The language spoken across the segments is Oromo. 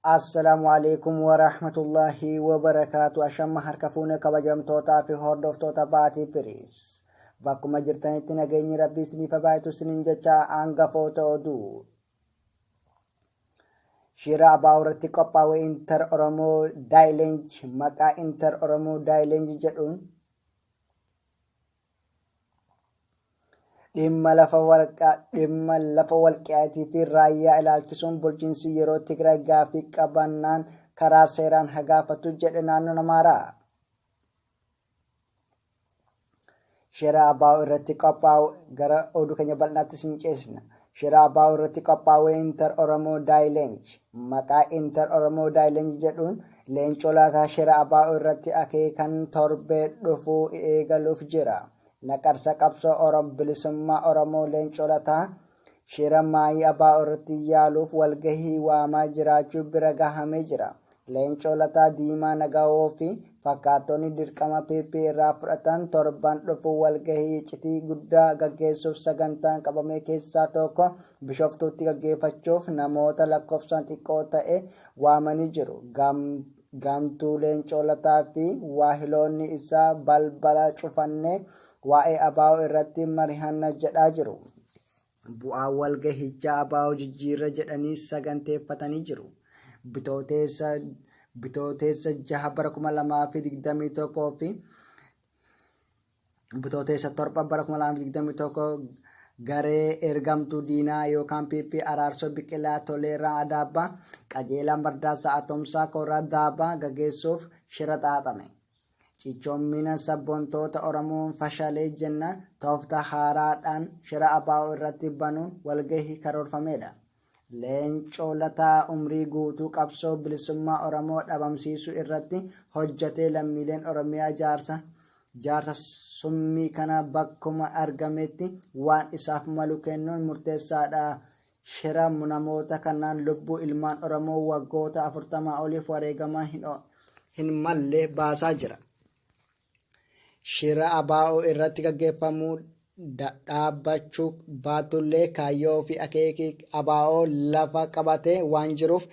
Assalaamu alaikum warahmatullaahi wabarakaatu. Ashamma harka fuune kabajamtootaa fi hordoftoota Baatii Piriis. Bakkuma jirtanitti nageenyi Rabbii isiniif haa baay'atu isiniin jecha hangafoota oduu. Shira ABO irratti qophaa'e Inter Oromoo Daayileenj maqaa Inter Oromoo Daayileenj jedhuun dhimma lafa warqaa dhimma lafa walqiyaatii fi raayyaa ilaalchisuun bulchiinsi yeroo Tigraay gaaffii qabannaan karaa seeraan haa gaafatu jedhe naannoon Amaaraa. Shira ABO irratti qophaa'u gara oduu keenya bal'inaatti sin ceesisna. Shira ABO irratti qophaa'u Inter Oromoo Daayileenj maqaa Inter Oromoo Daayileenj jedhuun Leencoo Lataa shira ABO irratti akeekan torbee dhufuu eegaluuf jira. Naqarsa qabsoo Oromoo bilisummaa Oromoo Leencoo Lataa shira maayii ABO irratti yaaluuf walgahii waamaa jiraachuu bira gahamee jira. Leencoo Lataa, Diimaa Nagawoo fi fakkaattonni dirqama PP irraa fudhatan torban dhufu walgahii iccitii guddaa gaggeessuuf sagantaan qabamee keessaa tokko Bishoftuutti gaggeeffachuuf namoota lakkoofsaan xiqqoo ta'e waamanii jiru. Gantuu Leencoo Lataa fi waahiloonni isaa balbala cufannee waa'ee ABO irratti marihanna jedhaa jiru. Bu'aan walgahichaa ABO jijjiirra jedhanii saganteeffatanii jiru. Bitooteessa Bitooteessa 6 bara 2021 fi Bitooteessa 7 bara 2021 garee ergamtuu diinaa yookaan PP Araarsoo Biqilaa Toleeraa Adaabbaa Qajeelaa Mardaasaa Atomsaa Koraa Daabaa gageessuuf shira xaaxame. Cichoommina sabboontoota Oromoon fashalee jennaan tooftaa haaraadhaan shira ABO irratti banuun walgahii karoorfameedha. Leencoo Lataa umrii guutuu qabsoo bilisummaa Oromoo dhabamsiisuu irratti hojjatee lammiileen Oromiyaa jaarsa jaarsa summii kana bakkuma argametti waan isaaf malu kennuun murteessaadha. Shira namoota kanaan lubbuu ilmaan Oromoo waggoota 40 oliif wareegamaa hin malle baasaa jira. Shira ABO irratti gaggeeffamu dhaabbachuu baatullee kaayyoo fi akeeki ABO lafa qabatee waan jiruuf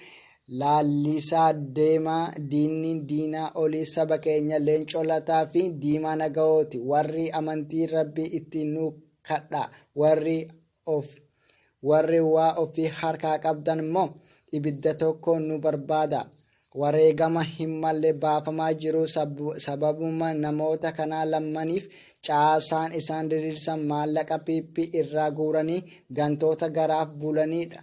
laallisaa deemaa diinni diinaa olii saba keenya Leencoo Lataa fi Diimaa Nagawooti warri amantii Rabbii ittiin nu kadha warri of warri waa ofii harkaa qabdan immoo ibidda tokko nu barbaada. Wareegama hin malle baafamaa jiru sababuma namoota kanaa lammaniif caasaan isaan diriirsan maallaqa PP irraa guuranii gantoota garaaf bulaniidha.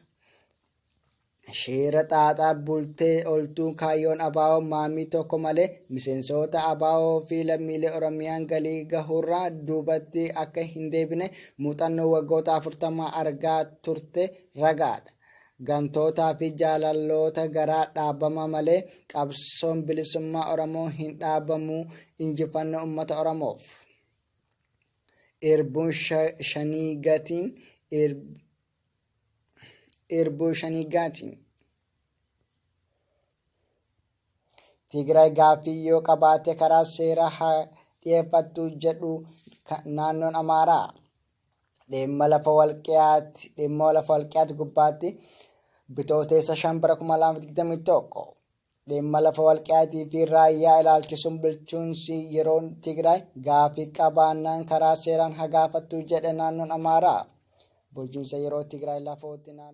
Shira xaaxaa bultee oltuu kaayyoon ABO maamii tokko malee miseensoota ABO fi lammiilee Oromiyaan galii gahuurraa duubatti akka hin deebine muuxannoo waggoota 40 argaa turte ragaadha. Gantootaa fi jaalalloota garaa dhaabama malee qabsoon bilisummaa Oromoo hin dhaabamu injifannoo uummata Oromoof. Irbuun shanii gatiin Irbuu Shanigaati. Tigraay gaaffii yoo qabaate karaa seeraa haa dhiyeeffattu jedhu naannoon Amaaraa. Dhimma lafa walqiyaatti dhimma lafa walqiyaatti gubbaatti Bitooteessa 5 bara 2021 Dhimma lafa Walqiyaatii fi Raayyaa ilaalchisuun bulchuunsi yeroo Tigraay gaaffii qabaannaan karaa seeraan haa gaafattu jedhe naannoon Amaaraa. Bulchiinsa yeroo Tigraay lafootti naannoo.